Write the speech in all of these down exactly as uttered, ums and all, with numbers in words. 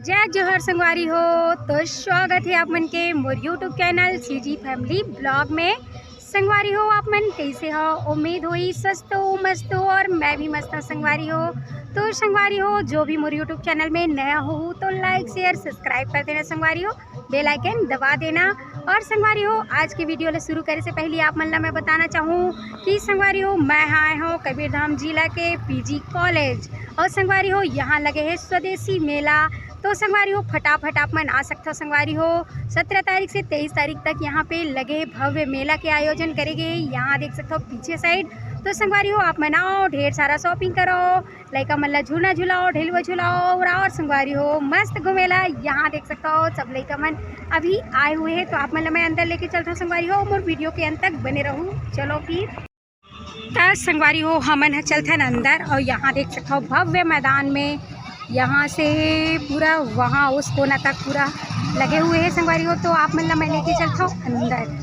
जय जोहार संगवारी हो। तो स्वागत है आप मन के मोर YouTube channel CG Family Vlog में। संगवारी हो, आप मन कैसे हो? उम्मीद होही स्वस्थ हो, मस्त हो और मैं भी मस्त हूँ संगवारी हो। तो संगवारी हो, जो भी मोर YouTube चैनल में नया हो तो लाइक शेयर सब्सक्राइब कर देना संगवारी हो, बेल आइकन दबा देना। और संगवारी हो, आज के वीडियो ला शुरू करे से पहले आप मन ला मैं बताना चाहूँ कि संगवारी हो, मैं आए हूँ कबीरधाम जिला के पीजी कॉलेज। और संगवारी हो, यहाँ लगे है स्वदेशी मेला। तो संगवारी हो, फटाफट आप मन आ सकते हो संगवारी हो। सत्रह तारीख से तेईस तारीख तक यहाँ पे लगे भव्य मेला के आयोजन करे गए हैं। यहाँ देख सकते हो पीछे साइड। तो संगवारी हो, आप मन आओ, ढेर सारा शॉपिंग करो, लइका मन ला झूलना झुलाओ, ढेलवा झुलाओ और, और संगवारी हो मस्त घूमेला। यहाँ देख सकते हो सब लइका मन अभी आए हुए हैं। तो आप मन ला मैं अंदर लेके चलता हूँ संगवारी हो, मोर वीडियो के अंत तक बने रहू। चलो फिर। त संगवारी हो, हमन ह चलथन अंदर और यहाँ देख सकथव भव्य मैदान में यहाँ से पूरा वहाँ उस कोना तक पूरा लगे हुए हैं संगवारी हो। तो आप मन ला मैं लेके चलथव अंदर।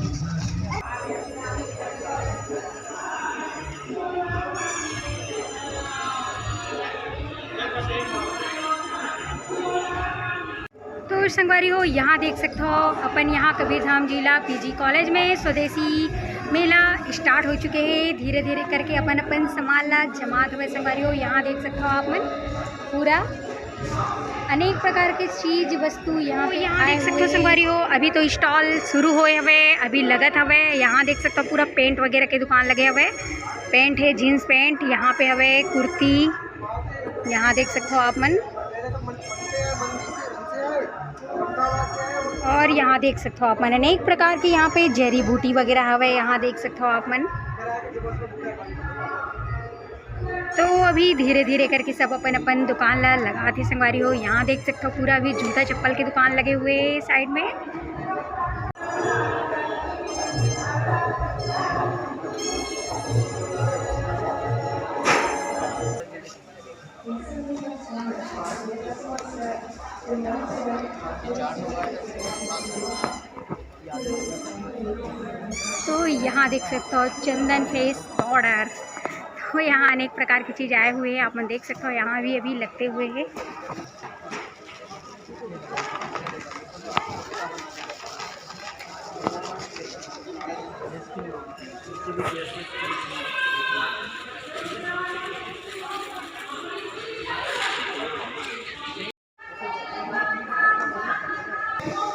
तो संगवारी हो, यहाँ देख सकते हो अपन यहाँ कबीरधाम जिला पीजी कॉलेज में स्वदेशी मेला स्टार्ट हो चुके हैं। धीरे धीरे करके अपन अपन सामान ला जमात हुए संगवारी हो। यहाँ देख सकते हो आप मन पूरा अनेक प्रकार के चीज वस्तु यहाँ तो पे यहाँ आए देख सकते हो हुए हैं। संगवारी हो, अभी तो स्टॉल शुरू होए हवे, अभी लगत हवे। यहाँ देख सकते हो पूरा पेंट वगैरह के दुकान लगे हवे, पेंट है, जींस पेंट यहाँ पे हवे, कुर्ती, यहाँ देख सकते हो आप मन। और यहाँ देख सकते हो आप मन अनेक प्रकार के यहाँ पे जड़ी बूटी वगैरह हवे, यहाँ देख सकते हो आप मन। तो अभी धीरे धीरे करके सब अपन अपन दुकान ला लगात हे संगवारी हो। यहाँ देख सकते हो पूरा अभी जूता चप्पल के दुकान लगे हुए हैं साइड में। तो यहाँ देख सकते हो चंदन फेस पाउडर। तो यहाँ अनेक प्रकार की चीज आए हुए हैं, आप मन देख सकते हो यहाँ भी अभी लगते हुए हैं।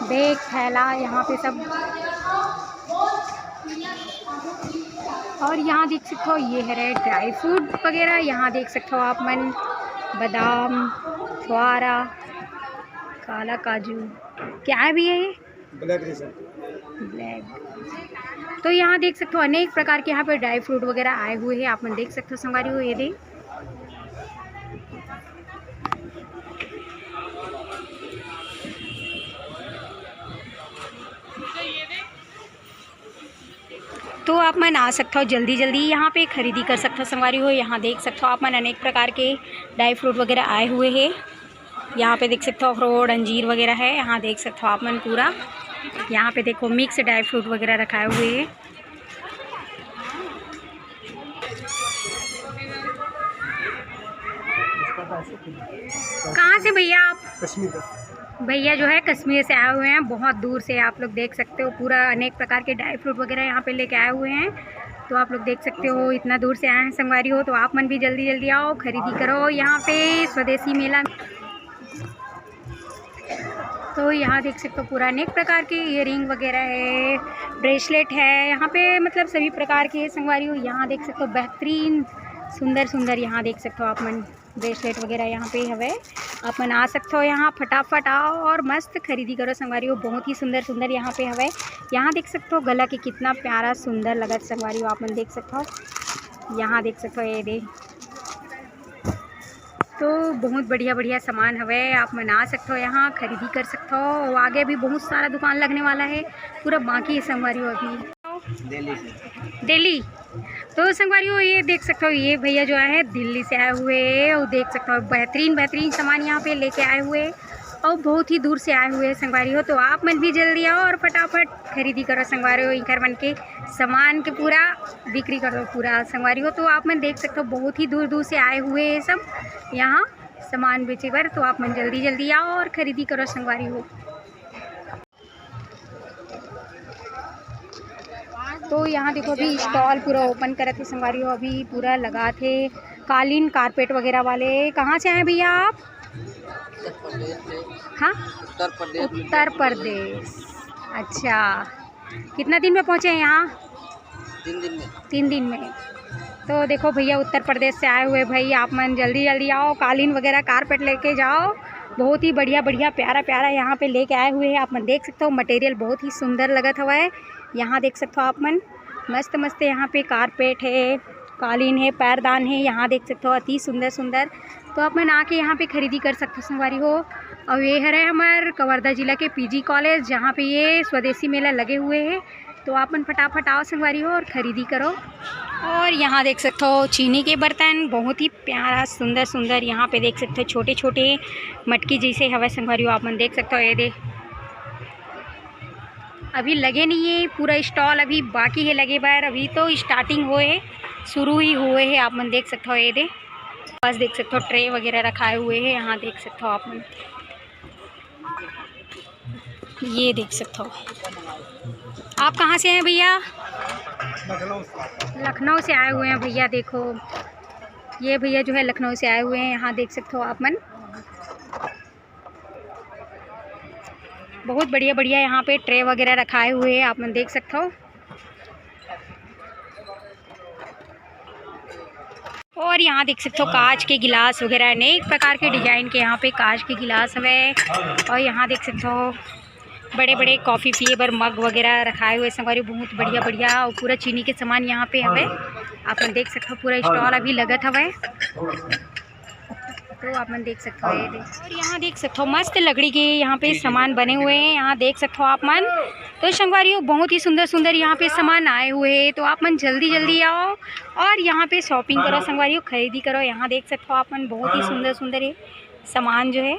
बैग, थैला, यहाँ पे सब। और यहाँ देख सकते हो ये है ड्राई फ्रूट वगैरह। यहाँ देख सकते हो आप मन बादाम, छुआरा, काला काजू, क्या है भैया ये? Black ration. ब्लैक। तो यहाँ देख सकते हो अनेक प्रकार के यहाँ पे ड्राई फ्रूट वगैरह आए हुए हैं, आप मन देख सकते हो संगवारी हो, ये दे। तो आप मन आ सकते हो जल्दी जल्दी यहाँ पे खरीदी कर सकते हो संगवारी हो। यहाँ देख सकते हो आप मन अनेक प्रकार के ड्राई फ्रूट वगैरह आए हुए हैं। यहाँ पे देख सकते हो अखरोट, अंजीर वगैरह है। यहाँ देख सकते हो आप मन पूरा, यहाँ पे देखो मिक्स ड्राई फ्रूट वगैरह रखाए हुए हैं। कहाँ से भैया आप? कश्मीर का। भैया जो है कश्मीर से आए हुए हैं, बहुत दूर से। आप लोग देख सकते हो पूरा अनेक प्रकार के ड्राई फ्रूट वगैरह यहाँ पे लेके आए हुए हैं। तो आप लोग देख सकते हो इतना दूर से आए हैं संगवारी हो, तो आप मन भी जल्दी जल्दी आओ, खरीदी करो यहाँ पे स्वदेशी मेला। तो यहाँ देख सकते हो पूरा अनेक प्रकार के इयररिंग वगैरह है, ब्रेसलेट है, यहाँ पे मतलब सभी प्रकार के संगवारी हो। यहाँ देख सकते हो बेहतरीन सुंदर सुंदर, यहाँ देख सकते हो आप मन ब्रेसलेट वगैरह यहाँ पे हवे। आप मन आ सकते हो यहाँ, फटाफट आओ और मस्त खरीदी करो संगवारी हो। बहुत ही सुंदर सुंदर यहाँ पे हवे। यहाँ देख सकते हो गला के कितना प्यारा सुंदर लगत संगवारी हो, आप मन देख सकते हो। यहाँ देख सकते हो ये दे, तो बहुत बढ़िया बढ़िया सामान हवे, आप मन आ सकते हो यहाँ खरीदी कर सकते हो। और आगे भी बहुत सारा दुकान लगने वाला है, पूरा बाकी है संगवारी हो अभी। दिल्ली से। दिल्ली। तो संगवारी हो ये देख सकते हो, ये भैया जो आए हैं दिल्ली से आए हुए हैं, वो देख सकते हो बेहतरीन बेहतरीन सामान यहाँ पे लेके आए हुए हैं और बहुत ही दूर से आए हुए हैं संगवारी हो। तो आप मन भी जल्दी आओ और फटाफट खरीदी करो संगवारी हो, इनकर मन के सामान के पूरा बिक्री करो पूरा संगवारी हो। तो आप मन देख सकते हो बहुत ही दूर दूर से आए हुए हैं सब यहाँ। सामान बेचे बर, तो आप मन जल्दी जल्दी आओ और खरीदी करो संगवारी हो। तो यहाँ देखो, अभी स्टॉल पूरा ओपन करत हे संगवारी हो, अभी पूरा लगात हे कालीन, कारपेट वगैरह वाले। कहाँ से आए भैया आप? हाँ, उत्तर प्रदेश। उत्तर प्रदेश। अच्छा, कितना दिन में पहुँचे हैं यहाँ? तीन दिन में। तीन दिन में। तो देखो भैया, उत्तर प्रदेश से आए हुए भाई, आप मन जल्दी जल्दी आओ, कालीन वगैरह, कारपेट लेके जाओ। बहुत ही बढ़िया बढ़िया, प्यारा प्यारा यहाँ पे लेके आए हुए हैं। आप मन देख सकते हो, मटेरियल बहुत ही सुंदर लगत हवय। यहाँ देख सकते हो आप मन, मस्त मस्त यहाँ पे कारपेट है, कालीन है, पैरदान है। यहाँ देख सकते हो, अति सुंदर सुंदर। तो आप मन आके यहाँ पे खरीदी कर सकते हो संगवारी हो। और ये हरे हमार कवर्धा जिला के पीजी कॉलेज, जहाँ पे ये स्वदेशी मेला लगे हुए हैं। तो आप मन फटाफट आओ संगवारी हो और खरीदी करो। और यहाँ देख सकते हो चीनी के बर्तन, बहुत ही प्यारा, सुंदर सुंदर। यहाँ पे देख सकते हो, छोटे छोटे मटकी जैसे हवय संगवारी हो। आप मन देख सकते हो, ये दे, अभी लगे नहीं है पूरा स्टॉल, अभी बाकी है लगे बर। अभी तो स्टार्टिंग हुए है, शुरू ही हुए है। आप मन देख सकते हो, ये दे, बस देख सकते हो, ट्रे वगैरह रखाए हुए हैं। यहाँ देख सकते हो आप मन, ये देख सकते हो। आप कहाँ से हैं भैया? लखनऊ से आए हुए हैं भैया। देखो, ये भैया जो है, लखनऊ से आए हुए हैं। यहाँ देख सकते हो आप मन, बहुत बढ़िया बढ़िया यहाँ पे ट्रे वगैरह रखाए हुए हैं, आप मन देख सकते हो। और यहाँ देख सकते हो, कांच के गिलास वगैरह, अनेक प्रकार के डिजाइन के यहाँ पे कांच के गिलास हवे। और यहाँ देख सकते हो, बड़े बड़े कॉफ़ी पिए बर मग वगैरह रखाए हुए संगवारी, बहुत बढ़िया बढ़िया। और पूरा चीनी के सामान यहाँ पे हवे, आप मन देख सकते हो। पूरा स्टॉल अभी लगत हवे, तो आप मन देख सकते हो, ये देख। और यहाँ देख सकते हो, मस्त लकड़ी के यहाँ पे सामान बने हुए हैं। यहाँ देख सकते हो आप मन, तो संगवारी हो, बहुत ही सुंदर सुंदर यहाँ पे सामान आए हुए हैं। तो आप मन जल्दी जल्दी आओ और यहाँ पे शॉपिंग करो संगवारी हो, खरीदी करो। यहाँ देख सकते हो आप मन, बहुत ही सुंदर सुंदर ये सामान जो है,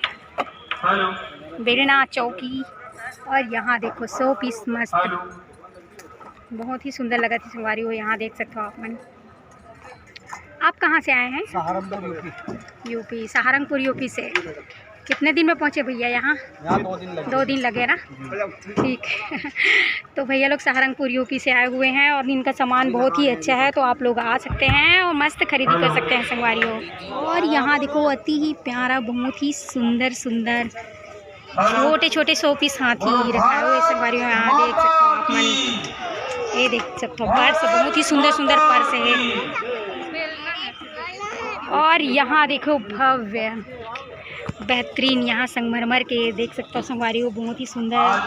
बेलना, चौकी, और यहाँ देखो, शो पीस मस्त, बहुत ही सुंदर लगत हे संगवारी हो। यहाँ देख सकते हो आप मन। आप कहाँ से आए हैं? Saharanpur, UP. UP, Saharanpur, UP से। कितने दिन में पहुँचे भैया यहाँ? यहाँ दो दिन लगे। दो दिन लगे ना? ठीक है। तो भैया लोग सहारनपुर, यूपी से आए हुए हैं और इनका सामान बहुत ही अच्छा है, तो आप लोग आ सकते हैं और मस्त खरीदी कर सकते हैं संगवारी हो। और यहाँ देखो, अति ही प्यारा, बहुत ही सुंदर सुंदर छोटे छोटे शो पीस हाथी रखाए हुए संगवारी हो। यहाँ देख सकते हो आप मन, ये देख सकते हो, पर्स, बहुत ही सुंदर सुंदर पर्स है। और यहाँ देखो, भव्य बेहतरीन यहाँ संगमरमर के देख सकते हो संगवारी हो, बहुत ही सुंदर।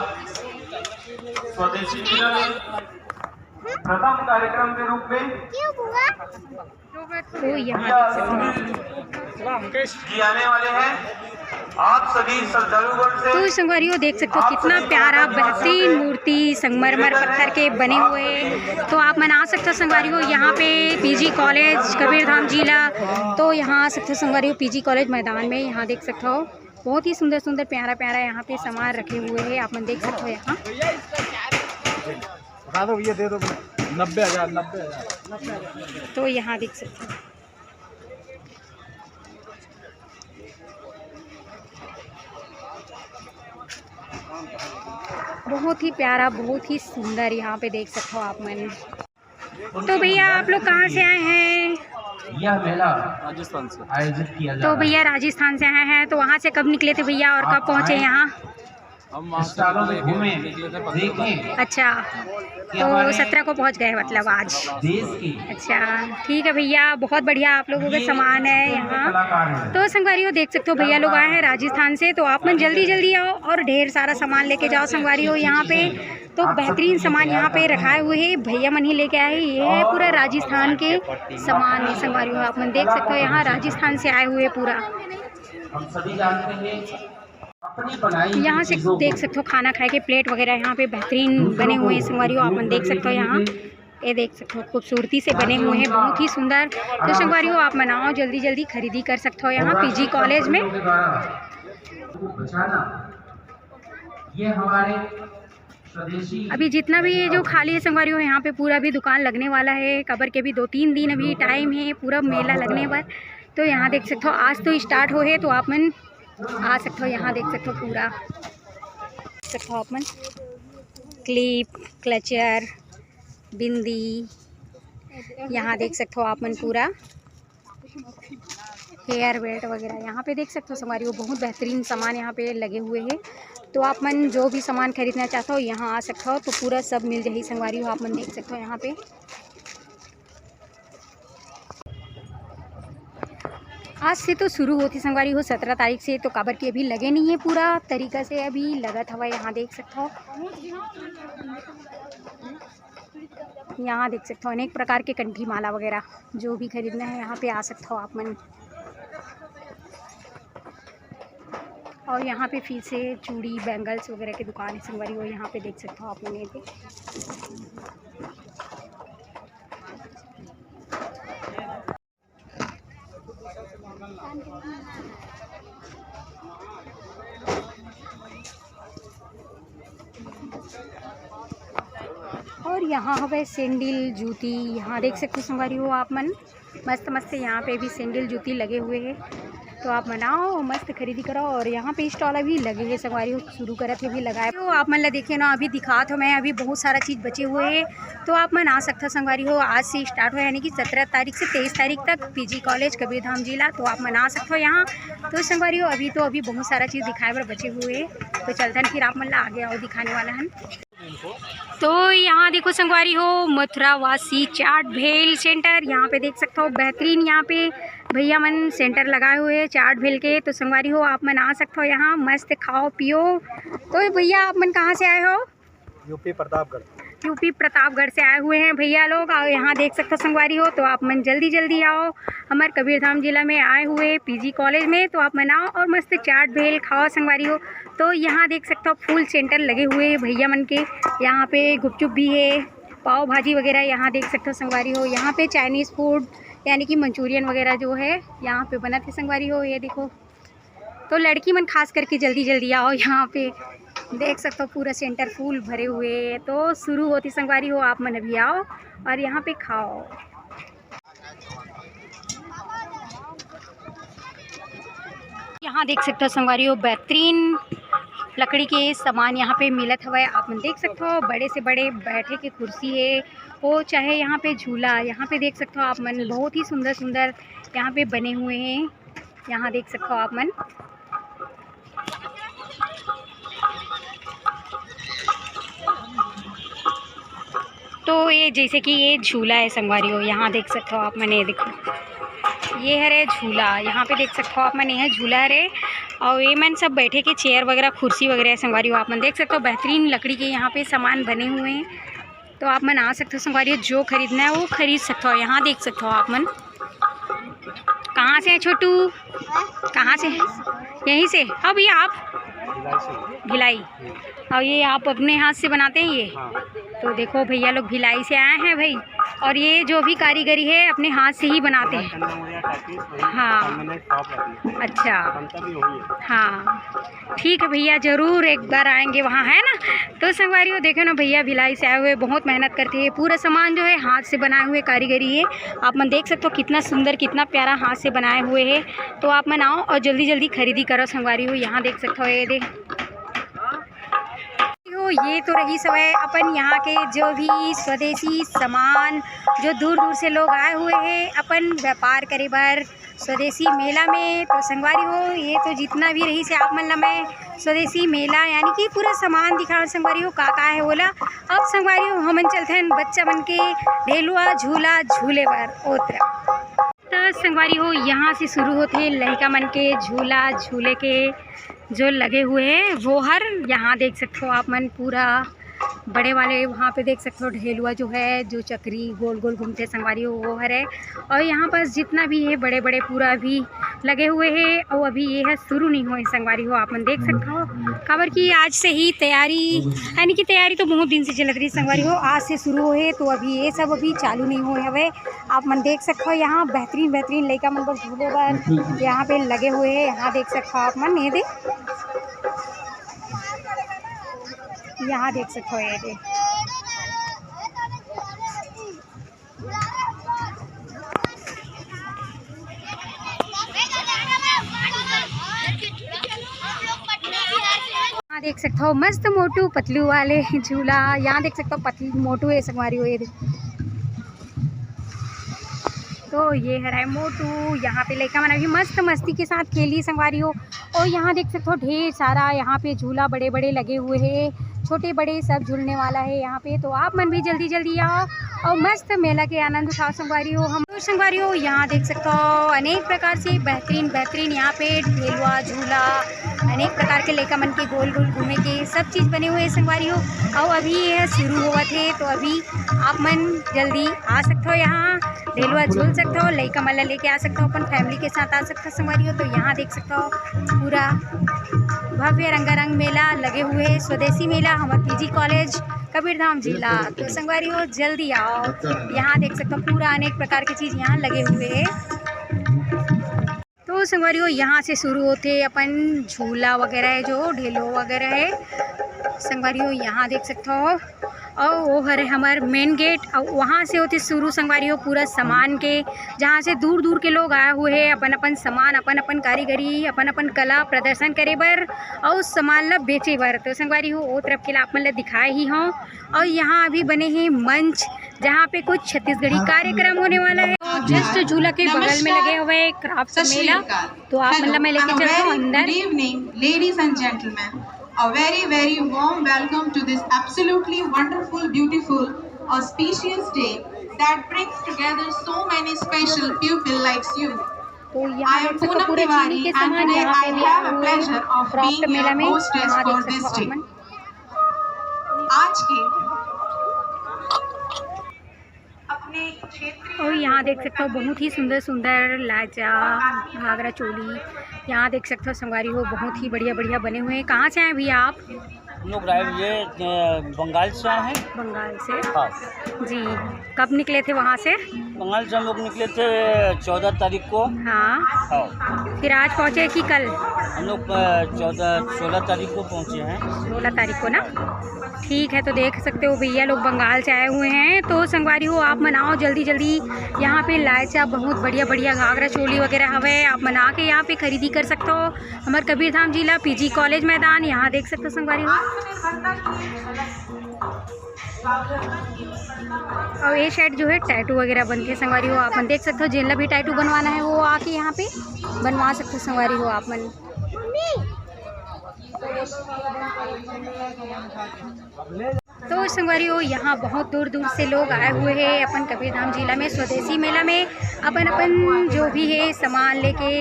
स्वदेशी मेला में प्रथम कार्यक्रम के रूप में तो यहाँ देख सकते हो आप। जी आने वाले हैं। आप सभी श्रद्धालुगण से तो संगवारी हो, देख सकते हो कितना प्यारा बेहतरीन मूर्ति संगमरमर पत्थर के बने हुए। तो आप मन आ सकते हो संगवारी हो यहाँ पे पीजी कॉलेज कबीरधाम जिला। तो यहाँ आ सकते हो संगवारी हो पीजी कॉलेज मैदान में। यहाँ देख सकते हो बहुत ही सुंदर सुंदर प्यारा प्यारा यहाँ पे सामान रखे हुए हैं, आप मन देख सकते हो यहाँ। उठा दो भैया, दे दो। नब्बे हजार, नब्बे हजार। तो यहाँ देख सकते हो बहुत ही प्यारा, बहुत ही सुंदर यहाँ पे देख सकते हो आप मन। तो भैया आप लोग कहाँ से आए हैं? यह मेला राजस्थान से आयोजित किया जा तो रहा है। भैया राजस्थान से आए हैं, तो वहाँ से कब निकले थे भैया और कब पहुँचे यहाँ? हम वहाँ से स्टॉलों में निकले थे, घूमे, निकले थे पंद्रह तारीख। अच्छा, तो सत्रह को पहुँच गए मतलब आज। देश की अच्छा, ठीक है भैया, बहुत बढ़िया आप लोगों का सामान है यहाँ। तो संगवारी हो देख सकते हो भैया लोग आए हैं राजस्थान से, तो आप मन जल्दी जल्दी आओ और ढेर सारा सामान लेके जाओ संगवारी हो यहाँ पे। तो बेहतरीन सामान यहाँ पे रखाए हुए हैं, भैया मन ही लेके आए हैं। ये है पूरा राजस्थान के सामान है संगवारी हो, आप मन देख सकते हो यहाँ राजस्थान से आए हुए पूरा। हम सभी जानते हैं अपनी बनाई यहाँ से देख सकते हो खाना खाए के प्लेट वगैरह यहाँ पे बेहतरीन बने हुए हैं संगवारी हो, आप मन देख सकते हो यहाँ। ये देख सकते हो खूबसूरती से बने हुए हैं, बहुत ही सुंदर। तो संगवारी हो आप मन आओ जल्दी जल्दी खरीदी कर सकते हो यहाँ पीजी कॉलेज में। ये हमारे अभी जितना भी ये जो खाली है संगवारी हो, यहाँ पे पूरा भी दुकान लगने वाला है। काबर के अभी दो तीन दिन अभी टाइम है पूरा मेला लगने बर। तो यहाँ देख सकते हो, आज तो स्टार्ट हो है, तो आप मन आ सकते हो। यहाँ देख सकते हो पूरा, देख सकते हो आप मन, क्लिप, क्लचर, बिंदी, यहाँ देख सकते हो आप मन पूरा हेयर बेल्ट वगैरह यहाँ पे देख सकते हो संगवारी हो, बहुत बेहतरीन सामान यहाँ पे लगे हुए हैं। तो आप मन जो भी सामान खरीदना चाहते हो, यहाँ आ सकते हो, तो पूरा सब मिल जाही संगवारी हो। आप मन देख सकते हो यहाँ पे। आज से तो शुरू होती संगवारी हो सत्रह तारीख से, तो काबर की अभी लगे नहीं है पूरा तरीका से, अभी लगत हवा। यहाँ देख सकते हो, यहाँ देख सकते हो अनेक प्रकार के कंठी माला वगैरह, जो भी खरीदना है यहाँ पे आ सकते हो आप मन। और यहाँ पे फिर से चूड़ी, बैंगल्स वगैरह की दुकान है संगवारी हो, यहाँ पे देख सकते हो आप मन ये भी। और यहाँ हवे सैंडल जूती, यहाँ देख सकते हो संगवारी हो आप मन, मस्त मस्त यहाँ पे भी सैंडल जूती लगे हुए हैं। तो आप मन आओ, मस्त खरीदी करो। और यहाँ पे स्टॉल अभी लगे हैं संगवारी हो, शुरू करत है अभी लगाए। तो आप मन ला देखे ना, अभी दिखात हो मैं, अभी बहुत सारा चीज़ बचे हुए हैं। तो आप मन आ सकता संगवारी हो, आज से स्टार्ट हो, यानी कि सत्रह तारीख से तेईस तारीख तक पीजी कॉलेज कबीरधाम जिला। तो आप मन आ सकते हो यहाँ। तो संगवारी हो, अभी तो अभी बहुत सारा चीज़ दिखाए बर बचे हुए हैं, तो चलथन फिर आप मन ला आगे आओ दिखाने वाला है। तो यहाँ देखो संगवारी हो, मथुरा वासी चाट भेल सेंटर, यहाँ पे देख सकते हो बेहतरीन यहाँ पे भैया मन सेंटर लगाए हुए हैं चाट भेल के। तो संगवारी हो, आप मन आ सकते हो यहाँ, मस्त खाओ पियो। तो भैया आप मन कहाँ से आए हो? यूपी प्रतापगढ़। यूपी प्रतापगढ़ से आए हुए हैं भैया लोग। और यहाँ देख सकते हो संगवारी हो, तो आप मन जल्दी जल्दी आओ, हमारे कबीरधाम जिला में आए हुए पीजी कॉलेज में, तो आप मन आओ और मस्त चाट भेल खाओ संगवारी हो। तो यहाँ देख सकते हो फुल सेंटर लगे हुए हैं भैया मन के। यहाँ पे गुपचुप भी है, पाव भाजी वगैरह यहाँ देख सकते हो संगवारी हो। यहाँ पे चाइनीज़ फूड यानी कि मंचूरियन वगैरह जो है यहाँ पे बनत है संगवारी हो। ये देखो, तो लड़की मन खास करके जल्दी जल्दी आओ यहाँ पे, देख सकते हो पूरा सेंटर फुल भरे हुए हैं। तो शुरू होती संगवारी हो, आप मन अभी आओ और यहाँ पे खाओ। यहाँ देख सकते हो संगवारी हो, बेहतरीन लकड़ी के सामान यहाँ पे मिलत हवय। आप मन देख सकते हो बड़े से बड़े बैठे के कुर्सी है, वो चाहे यहाँ पे झूला, यहाँ पे देख सकते हो आप मन, बहुत ही सुंदर सुंदर यहाँ पे बने हुए हैं। यहाँ देख सकते हो आप मन। तो ये जैसे कि ये झूला है संगवारी हो, यहाँ देख सकते हो आप मन, ये देखो, ये हरे झूला, यहाँ पे देख सकते हो आप मन, ये झूला हरे। और ये मन सब बैठे के चेयर वगैरह, कुर्सी वगैरह है संगवारी हो, आप मन देख सकते हो बेहतरीन लकड़ी के यहाँ पे सामान बने हुए हैं। तो आप मन आ सकते हो संगवारी हो, जो खरीदना है वो खरीद सकते हो। यहाँ देख सकते हो आप मन। कहाँ से है छोटू? कहाँ से? यहीं से। अब ये आप भिलाई, और ये आप अपने हाथ से बनाते हैं ये? हाँ। तो देखो भैया लोग भिलाई से आए हैं भाई, और ये जो भी कारीगरी है अपने हाथ से ही बनाते हैं। चंद्रमौर्या टाकीज वही हाँ। सामने में शॉप रहती है। अच्छा, बनता भी वही है। हाँ, ठीक है भैया, ज़रूर एक बार आएंगे वहाँ, है ना। तो संगवारी हो, देखो ना, भैया भिलाई से आए हुए, बहुत मेहनत करते हैं। पूरा सामान जो है हाथ से बनाए हुए कारीगरी है। आप मन देख सकते हो कितना सुंदर, कितना प्यारा हाथ से बनाए हुए है। तो आप मन आओ और जल्दी जल्दी खरीदी करो संगवारी हो। यहाँ देख सकते हो, ये दे, हो, ये तो रही सवय अपन यहाँ के जो भी स्वदेशी सामान, जो दूर दूर से लोग आए हुए हैं अपन व्यापार करे बर, स्वदेशी मेला में। तो संगवारी हो, ये तो जितना भी रही से आप मन ला मैं स्वदेशी मेला यानी कि पूरा सामान दिखाओ संगवारी हो, का का है ओला। अब संगवारी हो, हमन चलथन बच्चा मन के ढेलुआ झूला झूले बर ओतरा। तो संगवारी हो, यहाँ से शुरू होते लड़का मन के झूला झूले के जो लगे हुए हैं वो हर। यहाँ देख सकते हो आप मन पूरा बड़े वाले, वहाँ पे देख सकते हो ढेलुआ जो है, जो चक्री गोल गोल घूमते संगवारी हो, वो हर है। और यहाँ पास जितना भी है बड़े बड़े पूरा अभी लगे हुए हैं, और अभी ये है शुरू नहीं हुए संगवारी हो, आप मन देख सकते हो। काबर कि आज से ही तैयारी, यानी कि तैयारी तो बहुत दिन से चलत रही संगवारी हो, आज से शुरू हुए, तो अभी ये सब अभी चालू नहीं हुए हवे। आप मन देख सकते हो यहाँ बेहतरीन बेहतरीन लड़का मन बर झूले बर यहाँ पे लगे हुए हैं। यहाँ देख सकते हो आप मन, ये दे, यहाँ देख सकते हो, ये दे। यहाँ देख सकते हो मस्त मोटू पतलू वाले झूला, यहाँ देख सकते हो पतलू मोटू है संगवारी हो, ये देख। तो ये हरे मोटू, यहाँ पे लइका मन अभी मस्त मस्ती के साथ खेली संगवारी हो। और यहाँ देख सकते हो ढेर सारा यहाँ पे झूला बड़े बड़े लगे हुए हैं, छोटे बड़े सब झूलने वाला है यहाँ पे। तो आप मन भी जल्दी जल्दी आओ और मस्त मेला के आनंद उठाओ संगवारी हो। हम संगवारी हो यहाँ देख सकते हो अनेक प्रकार से बेहतरीन बेहतरीन यहाँ पे ढेलवा झूला, अनेक प्रकार के लइका मन के गोल गोल घूमे के सब चीज बने हुए हैं संगवारी हो। और अभी ये शुरू होवत है तो अभी आप मन जल्दी आ सकते हो यहाँ ढेलवा झूल सकते हो, लइका मन ला लेके आ सकते हो, अपन फैमिली के साथ आ सकते हो संगवारी हो। तो यहाँ देख सकते हो पूरा भव्य रंगारंग मेला लगे हुए है, स्वदेशी मेला हमर पीजी कॉलेज कबीरधाम जिला। तो संगवारी हो जल्दी आओ, यहाँ देख सकते हो पूरा अनेक प्रकार की चीज यहाँ लगे हुए है। तो संगवारी हो यहाँ से शुरू होते अपन झूला वगैरह है जो ढेलो वगैरह है संगवारी हो यहाँ देख सकते हो। और वो हरे हमार मेन गेट और वहाँ से होते शुरू संगवारी हो पूरा सामान के, जहाँ से दूर दूर के लोग आए हुए हैं अपन अपन सामान अपन अपन कारीगरी अपन अपन कला प्रदर्शन करे बर और उस सामान ला बेचे बर। तो संगवारी हो वो तरफ के ला आप मन ला दिखाए ही हों। और यहाँ अभी बने हैं मंच जहाँ पे कुछ छत्तीसगढ़ी कार्यक्रम होने वाला है। जस्ट झूला के बगल में लगे हुए क्राफ्ट मेला। तो आप मन ला मैं लेके चलता हूँ अंदर। Good evening, ladies and gentlemen. A very, very warm welcome to this absolutely wonderful, beautiful, auspicious day that brings together so many special people like you. तो यहाँ देख सकते हो पूरा चीनी के सामान यहाँ पे भी आए हुए हैं क्राफ्ट मेला में। यहाँ देख सकते हो आप मन। आज के अपने क्षेत्र और यहाँ देख सकते हो बहुत ही सुंदर सुंदर लाचा, घाघरा चोली। यहाँ देख सकते हो संगवारी हो बहुत ही बढ़िया बढ़िया बने हुए हैं। कहाँ से आए भैया आप? हम लोग राय ये अ, बंगाल से आए हैं। बंगाल से? हाँ। जी। कब निकले थे वहाँ से? बंगाल से हम लोग निकले थे चौदह तारीख को। हाँ। हाँ। फिर आज पहुँचे कि कल? हम लोग चौदह सोलह तारीख को पहुँचे हैं। सोलह तारीख को ना। ठीक है, तो देख सकते हो भैया लोग बंगाल से आए हुए हैं। तो संगवारी हो आप मन आओ जल्दी जल्दी। यहाँ पे लायचा बहुत बढ़िया बढ़िया घाघरा चोली वगैरह हवे, आप मन आके यहाँ पे खरीदी कर सकते हो। हमारे कबीरधाम जिला पीजी कॉलेज मैदान यहाँ देख सकते हो संगवारी हो। और ये साइड जो है टैटू वगैरह बनते हैं संगवारी हो, आप मन देख सकते हो। जिनला भी टैटू बनवाना है वो आके यहाँ पे बनवा सकते हो संगवारी हो आप मन। तो संगवारी हो यहाँ बहुत दूर दूर से लोग आए हुए हैं अपन कबीरधाम जिला में स्वदेशी मेला में अपन अपन जो भी है सामान लेके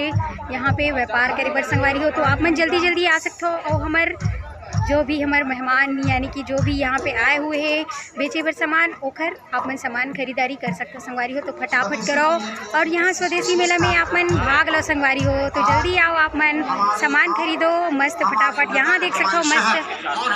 यहाँ पे व्यापार करे बर संगवारी हो। तो आप मन जल्दी जल्दी आ सकते हो और हमार जो भी हमार मेहमान यानी कि जो भी यहाँ पे आए हुए हैं बेचे बर सामान ओखर आप मन सामान खरीदारी कर सकते हो संगवारी हो। तो फटाफट करो और यहाँ स्वदेशी मेला में आप मन भाग लो संगवारी हो। तो जल्दी आओ आप मन सामान खरीदो मस्त फटाफट। यहाँ देख सकते हो मस्त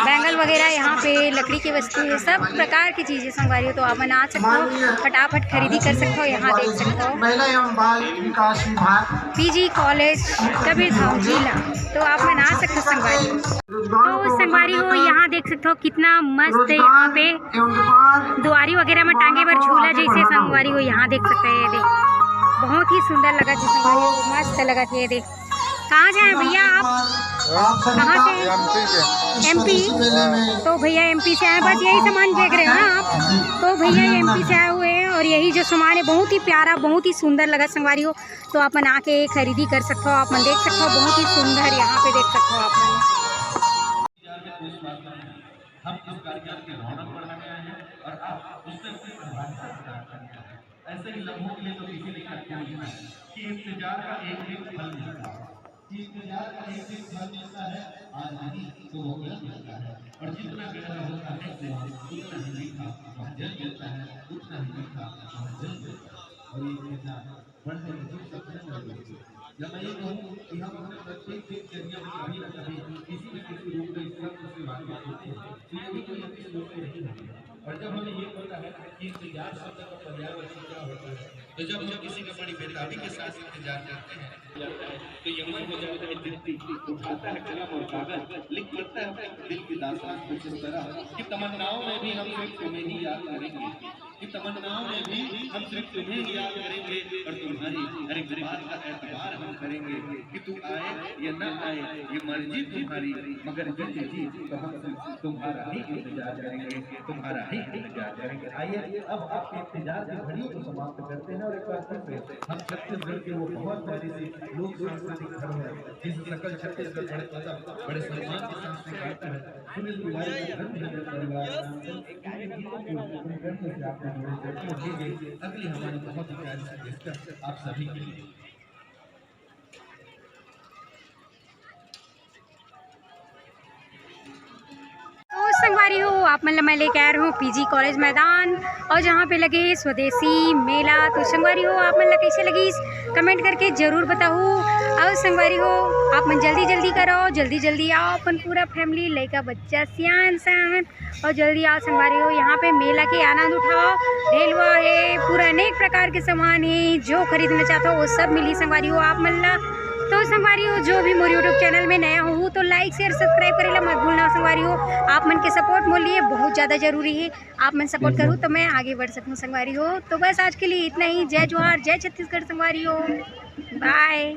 बैंगल वगैरह यहाँ पे लकड़ी की वस्तु है सब प्रकार की चीजें संगवारी हो। तो आप मन आ सकते हो फटाफट खरीदी कर सकते हो। यहाँ देख सकते हो महिला एवं बाल विकास विभाग पीजी कॉलेज कबीरधाम जिला। तो आप मन आ सकते हो संगवारी हो। तो संगवारी हो यहाँ देख सकते हो कितना मस्त यहाँ पे दुआरी वगैरह में टांगे बर झूला जैसे संगवारी हो यहाँ देख सकते हैं। ये देख बहुत ही सुंदर लगा जी संगवारी हो, मस्त लगा ये देख। कहाँ से आए भैया आप? कहाँ से? एमपी। तो भैया एमपी से आए, बस यही सामान देख रहे हो ना आप? तो भैया एमपी से आए हुए हैं और यही जो सामान है बहुत ही प्यारा बहुत ही सुंदर लगा संगवारी हो। तो आप मन आके खरीदी कर सकते हो। आप मन देख सकते हो बहुत ही सुंदर यहाँ पे देख सकते हो आप मन। हम इस कार्यक्रम की रौनक बढ़ाने आए हैं और आप उससे अपनी प्रधानता प्रदान करने आए हैं। ऐसे ही लम्हों के लिए तो किसी ने कहा कि इंतजार का एक एक फल मिलता है। इंतजार का एक एक फल मिलता है, आज नहीं तो वो कल मिलता है। और जितना गहरा होता है कुआं, उतना ही मीठा वह जल मिलता है, उतना ही मीठा वह जल मिलता है। और ये कहना बढ़ते हुए सबसे जब मैं ये कहूँ कि हम प्रत्येक दिनचर्या में कभी न कभी किसी न किसी रूप में इस शब्द से वाकिफ होते हैं, तो ये भी कोई अच्छी दोस्ती नहीं होती। और जब हमें ये पता है कि इंतजार शब्द का पर्यायवाची क्या होता है, तो जब हम किसी का बड़ी बेताबी के साथ इंतजार करते हैं, तो ये मन हो जाता है जिद्दी, उठाता है कलम और कागज, लिख पड़ता है अपने दिल की दास्तान कुछ इस तरह कि तमन्नाओं में भी हम सिर्फ तुम्हें ही याद करेंगे। की तमन्नाओं में भी हम सिर्फ तुम्हें ही याद करेंगे और तुम्हारी हर एक बात का एतबार हम करेंगे कि तू आए या ना आए, ये मर्जी तुम्हारी, मगर जीते जी तो हम सिर्फ तुम्हारा ही इंतजार करेंगे, तुम्हारा ही इंतजार करेंगे। आइए, अब आपके इंतजार की घड़ियों को समाप्त करते हैं और एक बार फिर से हम छत्तीसगढ़ के वो बहुत प्यारी सी लोक सांस्कृतिक धरोहर, जिसे सकल छत्तीसगढ़ बड़े अदब, बड़े सम्मान के साथ स्वीकारता है। सुनील तिवारी का धन भजन परिवार नाम से एक गीत को उनके गीतों से आपको जोड़े करते हैं। लीजिए, अगली हमारी बहुत ही प्यारी सी पेशकश आप सभी के लिए। तो संगवारी हो, आप मन ला मैं लेके आ रहा हूँ पीजी कॉलेज मैदान, और जहाँ पे लगे हे स्वदेशी मेला। तो संगवारी हो, आप मन ला कैसे लगिस, कमेंट करके जरूर बताहू। और संगवारी हो, आप मन जल्दी जल्दी करो, जल्दी जल्दी आओ, अपन पूरा फैमिली, लइका, बच्चा, सियान, सयान, और जल्दी आओ संगवारी हो, यहाँ पे मेला के आनंद उठाओ। ढेलवा हे, पूरा अनेक प्रकार के सामान हे, जो खरीदना चाहत हो वो सब मिली संगवारी हो आप मन ला। तो संगवारी हो, जो भी मोर YouTube चैनल में नया हो तो लाइक, शेयर, सब्सक्राइब करे ला मत भूलना संगवारी हो। आप मन के सपोर्ट मोर लिए बहुत ज़्यादा जरूरी हे। आप मन सपोर्ट करू तो मैं आगे बढ़ सकूँ संगवारी हो। तो बस आज के लिए इतना ही। जय जोहार, जय छत्तीसगढ़ संगवारी हो। बाय।